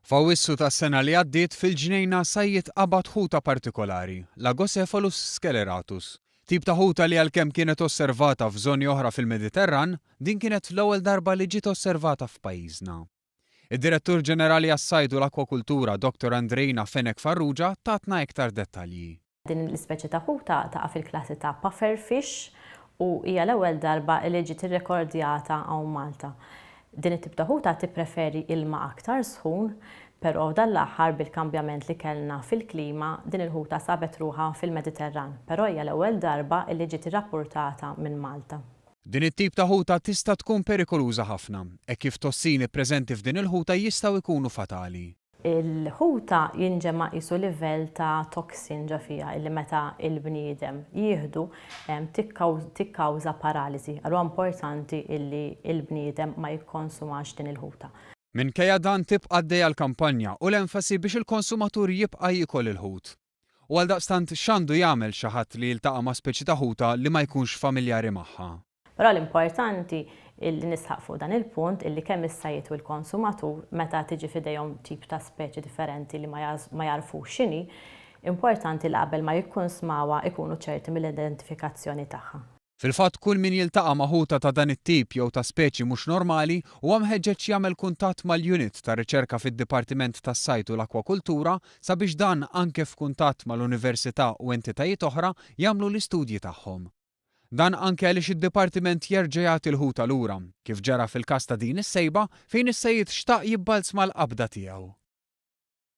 F'Awwissu tas-sena li għaddiet fil-Ġnejna sajjied qabad ħuta partikolari, Lagocephalus sceleratus. Tip ta' ħuta li għalkemm kienet osservata f'żoni oħra fil-Mediterran, din kienet l-ewwel darba li ġiet osservata f'pajjiżna. Id-Direttur Ġenerali għas-Sajd u l-Akkwakultura Dottor Andreina Fenech Farrugia tatna iktar dettalji. Din l-ispeċi ta' ħuta taqa' fil-klassi ta' pufferfish u hija l-ewwel darba li ġiet irrekordjata hawn Malta. Din it-tip ta' ħuta tippreferi ilma aktar sħun, però dan l-aħħar bil-kambjament li kellna fil-klima, din il-ħuta sabet ruħha fil-Mediterran, però hija l-ewwel darba li ġiet irrappurtata minn Malta. Din it-tip ta' ħuta tista' tkun perikoluża ħafna, hekk kif tossini preżenti f'din il-ħuta jistgħu jkunu fatali. Il-ħuta jinġema' qisu livell ta' toxin ġo fiha illi meta il-bniedem jieħdu tikkawża paralisi. Allura importanti illi il-bniedem ma jikkonsumax din il-ħuta. Minkejja dan tibqa' għaddejja l-kampanja u l-enfasi biex il-konsumatur jibqa' jiekol il-ħut. U għaldaqstant x'għandu jagħmel xi ħadd li jiltaqa' ma' speċi ta' ħuta li ma jkunx familjari magħha? Però l-importanti illi nisħaq fuq dan il-punt illi kemm is-sajjied u l-konsumatur meta tiġi f'idejhom tip ta' speċi differenti li ma jagħrfux x'inhi, importanti li qabel ma jikkunsmawha ikunu ċerti mill-identifikazzjoni tagħha. Fil-fatt kull min jiltaqa' ma' ħuta ta' dan it-tip jew ta' speċi mhux normali huwa mħeġġeġ jagħmel kuntatt mal-Unit ta' Riċerka fid-Dipartiment tas-Sajd u l-Akkwakultura sabiex dan anke f'kuntatt mal-Università u entitajiet oħra jagħmlu l-istudji tagħhom. Dan anke għaliex id-Dipartiment jerġa' jagħti l-ħuta lura, kif ġara fil-każ ta' din is-sejba fejn is-sejjied xtaq jibbalzma l-qabda tiegħu.